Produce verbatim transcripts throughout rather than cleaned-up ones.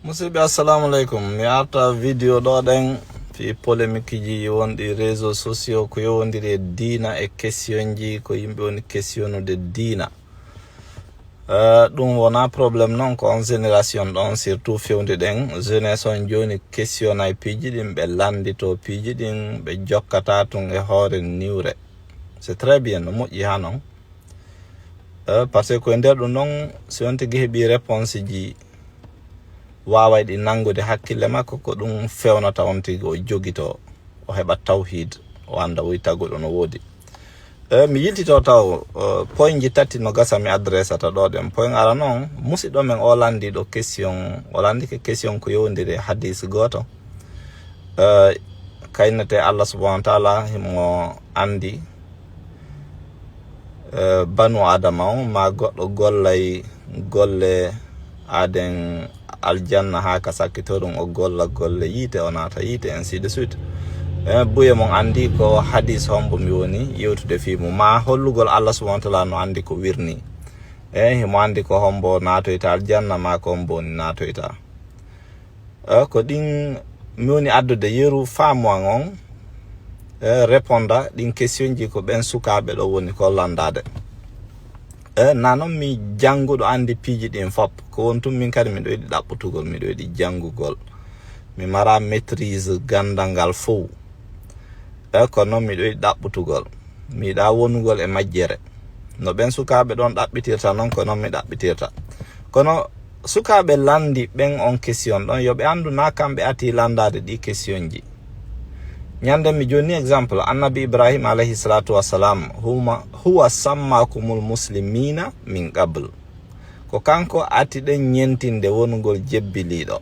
Musidɓe, assalamu aleykum. Mi arta video ɗo ɗen fii polémique ji wonɗi réseaux sociaux ko yowondiri e diina e question ji ko yimɓe woni questionnude diina. Eh, ɗum wona problème non ko on génération ɗon surtout fewndi ɗen. Jeunesse on joni questionnay piiji ɗin, ɓe landito piiji ɗin, ɓe jokkata tun e hoore niwre. C'est très bien, no moƴƴi ha non. Eh, parce que ko e nder ɗum ɗon, si on tigi heɓi réponse ji waaway ɗi nanngude hakkille makko, ko ɗum fewnata on tigi o jogito, o heɓa tawhid, o annda woy taguɗo no woodi. Eh, mi yiltito taw, eh, point ji tati no gasa mi adressata ɗo ɗen. Point ara non, musiɗɗo men o landiɗo question, o landike question ko yowndiri e hadis gooto. Eh, kaynete Allah subhanahu wa ta'ala himo andi, eh, banu Adama on, ma goɗɗo gollay golle aaden aljanna haa ka sakkitorum, o golla golle yiite, o naata yiite, ainsi de suite. Eh, buye mon andi ko hadis hombo mi woni yewtude fii mum, ma hollugol Allah subhanahu wa ta'ala no andi ko wirni. Eh, himo andi ko hombo naatoyta aljanna, ma ko hombo woni naatoyta. Eh, ko ɗin mi woni addude yeru faamu an on, eh, réponda ɗin question ji ko ɓen sukaaɓe ɗo woni ko landade. Eh, na non mi jannguɗo andi piiji ɗin fop. Ko won tun min kadi miɗo yiɗi ɗaɓɓutugol, miɗo yiɗi janngugol. Mi mara maîtrise ganndal ngal fow. Eh, kono miɗo yiɗi ɗaɓɓutugol. Mi yiɗa wonugol e majjere. No ɓen sukaaɓe ɗon ɗaɓɓitirta non, ko non mi ɗaɓɓitirta. Kono sukaaɓe landi ɓen on question ɗon, yo ɓe anndu na kamɓe ati landade ɗi question ji. Ñande mi jonni exemple, Annabi Ibrahim alayhi salatu wassalam, huma, huwa sammakumul muslimina min qabl. Ko kanko ati ɗen ñentinde wonugol jebbiliiɗo.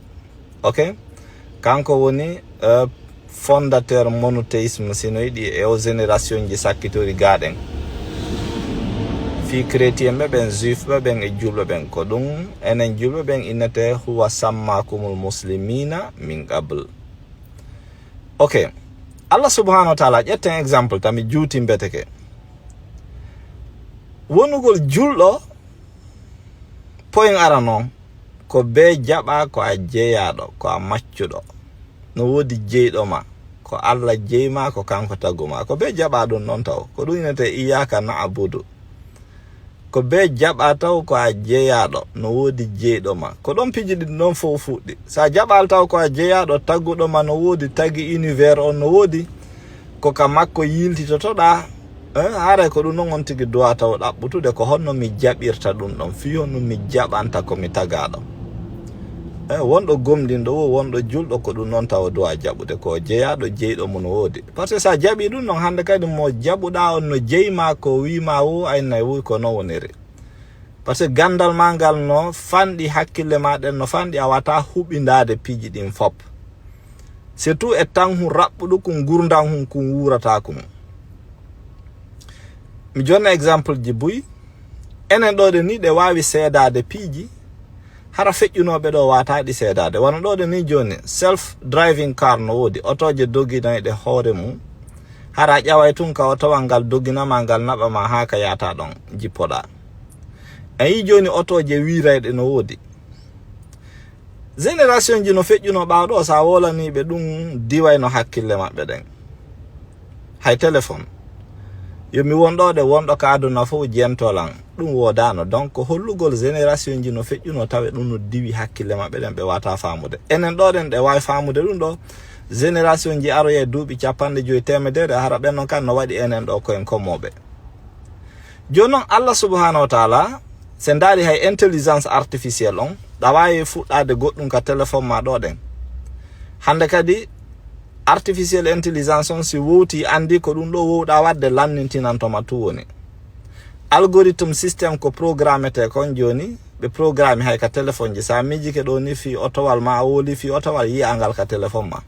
Ok? Kanko woni, eh, fondateur monothéisme, sino yiɗi e o génération ji sakkitori gaɗen. Fii chrétien ɓe ɓen, juif ɓe ɓen e julɓe ɓen. Ko ɗum enen julɓe ɓen innete huwa sammakumul muslimina min qabl. Ok. Allah subhanahu wa ta'ala, ƴetten exemple, tami juuti mbeteke. Wonugol julɗo, point ara non, ko bee jaɓa ko a jeyaaɗo, ko a maccuɗo. No woodi jeyɗo ma, ko Allah jeyma, ko kanko tagu ma. Ko bee jaɓa ɗum non taw. Ko ɗum innete iyyaka na'budu. Ko bee jaɓa taw ko a jeyaaɗo, no woodi jeyɗo ma. Ko ɗon piiji ɗin ɗon fow fuɗɗi. Sa jaɓal taw ko a jeyaaɗo, taguɗo ma no woodi, tagi univers on no woodi. Ko ka makko yiltitotoɗa. Eh, haray ko ɗum non on tigi duwa taw ɗaɓɓutude ko honno mi jaɓirta ɗum ɗon, fii honno mi jaɓanta ko mi tagaɗo. Eh, wonɗo gomɗinɗo wo, wonɗo julɗo ko ɗum non taw duwa jaɓude ko jeyaaɗo, jeyɗo mum no woodi. Par ce que sa jaɓi ɗum ɗon hannde kadi mo jaɓuɗa on no jeyma ko wiima wo, aynay wo ko non woniri. Par ce que gandal ma ngal no fanɗi hakkille ma ɗen, no fanɗi a wata huɓindaade piiji ɗin fop. Surtout e tan hun raɓɓuɗo kun gurdan hun kun wuurata kun. Mi jonna exemple ji buy. Enen ɗo ɗe ni ɗe waawi seedaade piiji. Hara feƴƴunooɓe ɗo wata ɗi seedaade. Wano ɗo ɗe ni joni, self driving car no woodi. Otooje doginayɗe hoore mum. Hara a ƴaway tun ka otowal ngal doginama ngal naɓa ma haa ka yaata ɗon jippoɗa. A yi joni otooje wiirayɗe no woodi. Génération ji no feƴƴuno ɓaawo ɗo, sa wolani ɓe ɗum diwayno hakkille maɓɓe ɗen. Hay téléphone. Yo mi won ɗo de, wonɗo ka aduna fof jentolan. Ɗum wodano. Donc, ko hollugol génération ji no feƴƴuno tawe ɗum no diwi hakkille maɓɓe ɗen, ɓe wata famude. Enen ɗo ɗen ɗe wawi famude ɗum ɗo. Génération ji aroya e duuɓi capanɗe joyi, temedere, hara ɓen non kan no waɗi enen ɗo ko en komoɓe. Jooni non, Allah subhanahu wa taala, se ndaari hay intelligence artificielle on, ɗa waawi fuɗɗaade goɗɗum ka téléphone ma ɗo ɗen. Hannde kadi, artificielle intelligence on, si wowti, anndi ko ɗum ɗo wowɗa waɗde, lannintinanto ma tu woni. Algorithme système ko programmete kon jooni, ɓe programme hay ka téléphone ji. Sa miijike ɗo ni fii otowal ma, a woli fii otowal, yi'a ngal ka téléphone ma.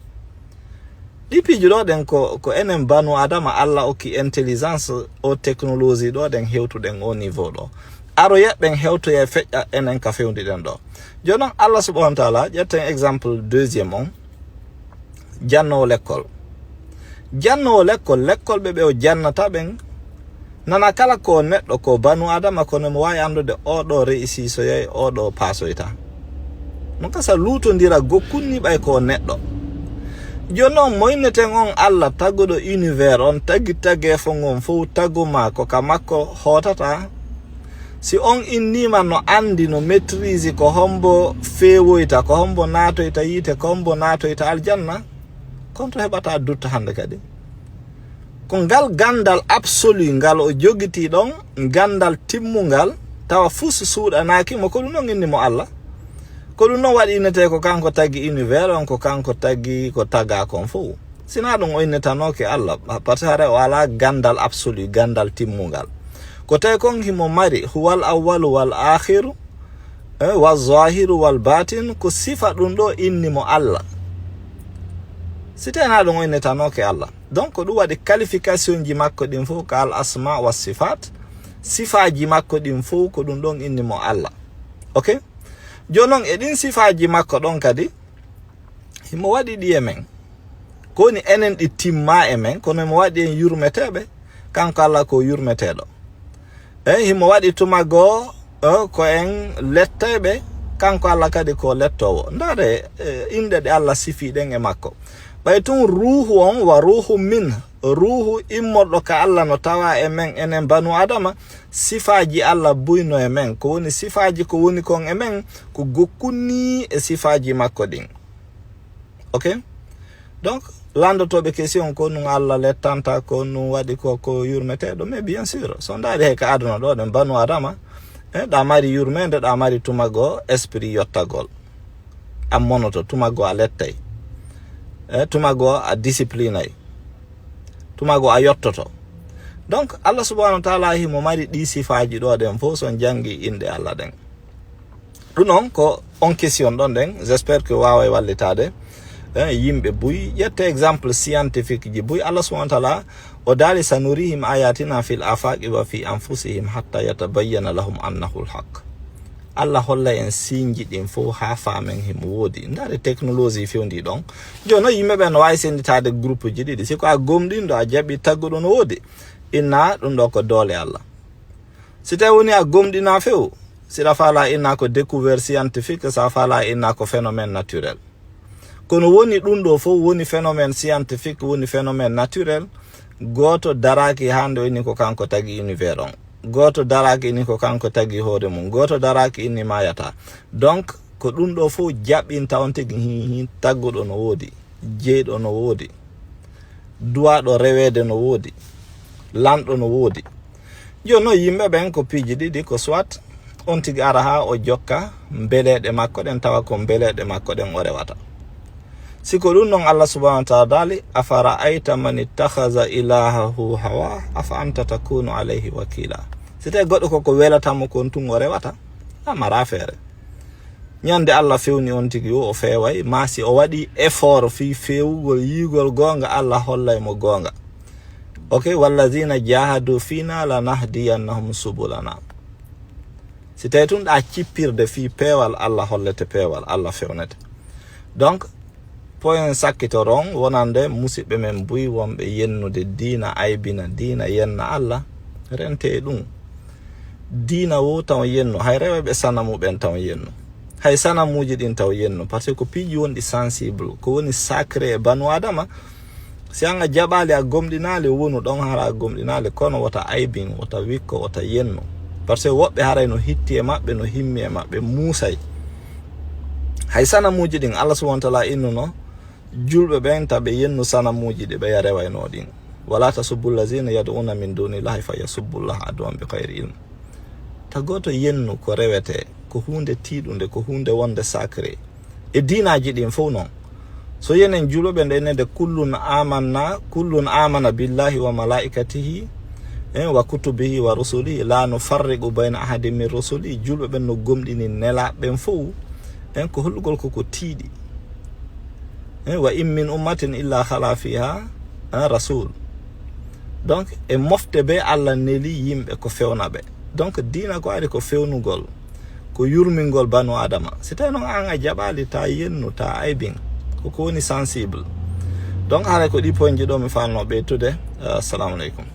Ɗi piiji ɗo ɗen ko, ko enen banu Adama Allah okki intelligence o technologie ɗo ɗen hewtuɗen o niveau ɗo. Aroya ɓen hewtoya feƴƴa enen ka fewndi ɗen ɗo. Jooni non Allah subhanahu wa taala, ƴetten exemple deuxième on, jannowo lekkol. Jannowo lekkol, lekkol ɓe ɓe o jannata ɓen, nana kala ko neɗɗo ko banu Adama, kono mo waawi anndude o ɗo réussi soyay, o ɗo pasoyta. Mo kasa luutondira gokkun ni ɓay ko neɗɗo. Jooni noon, mo inneten on Allah taguɗo univers on, tagi tageefo ngon fof, tagu ma ko ka makko hootata. Si on innima no andi, no maîtrise ko hombo feewoyta, ko hombo naatoyta yiite, ko hombo naatoyta aljanna, kon to heɓata dutta hande kadi. Ko ngal gandal absolu ngal o jogiti ɗon, gandal timmungal, tawa fus suuɗanaaki mo, ko ɗum ɗon inni mo Allah. Ko ɗum ɗon waɗi innete ko kanko tagi univers on, ko kanko tagi ko taga kon fof. Sina ɗum o innetanooke Allah, parce que hara o alaa gandal absolu, gandal timmungal. Ko tawi kon himo mari huwal awwalu wal akhiru, eh, wal zahiru wal batin, ko sifa ɗum ɗo inni mo Allah. Si tena ɗum o innetanooke Allah. Donc ko ɗum waɗi qualification ji makko ɗin fof ka al asma wa sifat, sifaji makko ɗin fof ko ɗum ɗon inni mo Allah. Ok? Jooni noon e ɗin sifaji makko ɗon kadi, himo waɗi ɗi e men. Ko woni enen ɗi timma e men, kono himo waɗi en yurmeteeɓe, kanko Allah ko yurmeteeɗo. Eyi, himo waɗi tuma goo, eh, ko en lettayɓe, kanko Allah kadi ko lettoowo. Ndaare, eh, inɗe ɗe Allah sifi ɗen e makko. Ɓay tun ruuhu on wa ruuhu min, ruuhu immorɗo ka Allah no tawa e men, enen banu Adama, sifaaji Allah buy no e men. Ko woni sifaaji ko woni kon e men, ko gokkunni e sifaaji makko ɗin. Ok? Donc, lanndotooɓe question ko nun Allah lettanta, ko nun waɗi ko, ko yurmeteeɗo. Mais bien sûr, so ndaari hay ka aduna ɗo, ɗen banu Adama, eh, ɗa mari yurmeende, ɗa mari tuma goo esprit yottagol. A monoto, tuma goo a lettay. Eh, tuma goo a disciplinay. Tuma goo a yottoto. Donc, Allah subhanahu wa ta'ala himo mari ɗi sifaaji ɗo ɗen fof, so on jangi inɗe Allah ɗen. Ɗum noon ko on question ɗon ɗen. J'espère que waaway wallitaade, eh, yimɓe buy. Ƴette exemple scientifique ji buy. Allah subhanahu wa ta'ala o daali, "Sanurihim ayatina fil afaqi wa fi anfusihim hatta yatabayyana lahum annahu al-haq." Allah holla en signe ji ɗin fof haa faamen himo woodi. Ndaare technologie fewndi ɗon. Jooni noon yimɓe ɓen no waawi senditaade groupe ji ɗiɗi. Si ko a gomɗinɗo, a jaɓi tagguɗo no woodi. Inna ɗum ɗo ko doole Allah. Si tawi woni a gomɗina few, si ɗa faala inna ko découvert scientifique, sa faala inna ko phénomène naturel. Kono woni ɗum ɗo fof woni phénomène scientifique, woni phénomène naturel. Gooto daraaki hande o inni ko kanko tagi univers on. Gooto daraaki inni ko kanko tagi hoore mum. Gooto daraaki inni maayata. Donc, ko ɗum ɗo fof jaɓɓinta on tigi hin, hin tagguɗo no woodi, jeyɗo no woodi, duwaɗo reweede no woodi, lanɗo no woodi. Jooni noon yimɓe ɓen ko piiji ɗiɗi, ko soit on tigi ara haa o jokka mbeleeɗe makko ɗen, tawa ko mbeleeɗe makko ɗen o rewata. Si ko ɗum noon Allah subhanahu wa ta'ala daali, "Afara'ayta man ittakhadha ilahahu hawa, afa anta takunu alayhi wakila." Si tawi goɗɗo ko ko welata mo kon tun o rewata, a mara feere. Ñande Allah fewni on tigi o, o feeway, maa si o waɗi effort fii feewugol, yiigol goonga, Allah hollay mo goonga. Ok, "Wallazina jahadu fina lanahdiyannahum subulana." Si tawi tun ɗa cippirde fii peewal, Allah hollete peewal, Allah fewnete. Donc, point sakkitoron wonande musiɓɓe men buy wonɓe yennude diina, aybina diina, yenna Allah, rente e ɗum. Diina wo taw yennu, hay rewɓe sanamu ɓen taw yennu. Hay sanamuuji ɗin taw yennu, parce que ko piiji wonɗi sensible, ko woni sacré e banu Adama. Si an a jaɓaali, a gomɗinaali, wonu ɗon hara a gomɗinaali, kono wota aybin, wota wikko, wota yennu. Parce que woɓɓe haray no hitti e maɓɓe, no himmi e maɓɓe, muusay. Hay sanamuuji ɗin, Allah subhanahu wa ta'ala innuno julɓe ɓen ta ɓe yennu sanamuuji ɗi ɓe rewaynoo ɗin. "Wala tasubbu allazina yad'una min dunillahi fa yasubbu llaha adwan bi ghayri ilm." Ta gooto yennu ko rewete, ko huunde tiiɗunde, ko huunde wonde sacré. E diinaaji ɗin fof noon. So yenen julɓe nde nede, "Kullun amanna, kullun amana billahi wa malaikatihi, eh, wa kutubihi wa rusulihi, la nufarriqu bayna ahadin min rusulihi." Julɓe ɓen no gomɗini nelaaɓe ɓen fof. En ko hollugol ko ko tiiɗi. Eh, "Wa in min ummatin illa khala fiha, eh, rasul." Donc, e mofte be Allah neli yimɓe ko fewna ɓe. Donc, diina ko ari ko fewnugol, ko yurmingol banu Adama. Si tawi noon an a jaɓaali, ta yennu, ta aybin, ko ko woni sensible. Donc, haray ko ɗi point ji ɗo mi fanno ɓeytude. Eh, assalamu aleykum.